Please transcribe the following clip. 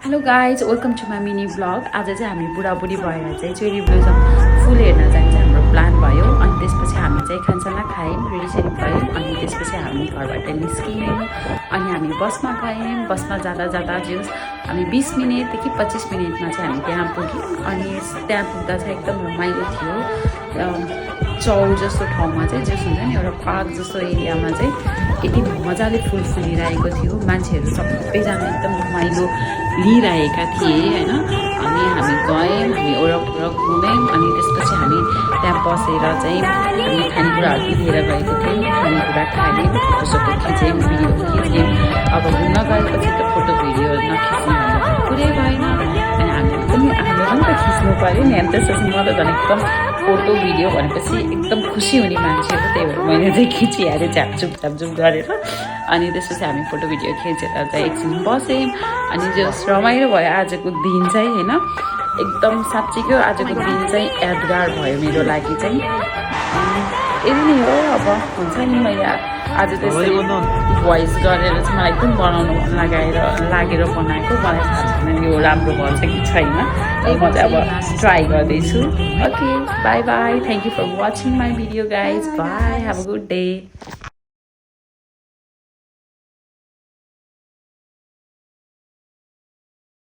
Hello guys welcome to my mini blog. आज चाहिँ हामी बुढाबुढी भएर चाहिँ चेरी ब्लोसम फुल हेर्न जाने चाहिँ हाम्रो प्लान भयो। अनि त्यसपछि हामी चाहिँ खानसाना खायौँ, रेडीसेडी भयौँ। अनि त्यसपछि हामी घरबाट निस्कियौँ अनि हामी बसमा गयौँ। बसमा जाँदा जाँदा जस हामी 20 मिनटदेखि 25 मिनटमा चाहिँ हामी त्यहाँ पुग्यौँ। अनि त्यहाँ पुग्दा चाहिँ एकदम रमाइलो थियो। चौर जस्तो ठाउँमा चाहिँ जस हुन्छ नि एउटा पार्क जस्तो एरियामा चाहिँ यति मजाले फुल फुलिरहेको थियो। मान्छेहरू सबैजना एकदम रमाइलो लिइरहेका थिए होइन। अनि हामी गयौँ, हामी वरपर घुम्यौँ। अनि त्यसपछि हामी त्यहाँ बसेर चाहिँ हामी खानेकुराहरू लिएर गएको थियौँ। खानेकुरा खायौँ, फोटोसोटो खिच्यौँ, भिडियो खिच्यौँ। अब घुम्न गएपछि त फोटो भिडियो नखिच्ने भन्ने कुरै भएन। अनि हामीले पनि त खिच्नु पऱ्यो नि। अनि त्यसपछि म त झन् एकदम फोटो भिडियो भनेपछि एकदम खुसी हुने मान्छे हो, त्यही भएर मैले चाहिँ खिचिहालेँ झापझुप गरेर। अनि त्यसपछि हामी फोटो भिडियो खिचेर चाहिँ एकछिन बस्यौँ। अनि जो रमाइलो भयो आजको दिन चाहिँ होइन, एकदम साँच्चीको आजको दिन चाहिँ यादगार भयो मेरो लागि चाहिँ। यति नै हो। अब हुन्छ नि मैले आज त्यसरी भोइस गरेर चाहिँ मलाई एकदम बनाउनु मन लागेर बनाएको। मलाई थाहा छैन यो राम्रो भन्छ कि छैन, म चाहिँ अब ट्राई गर्दैछु। Okay, bye bye, thank you for watching my video guys, bye, have a good day.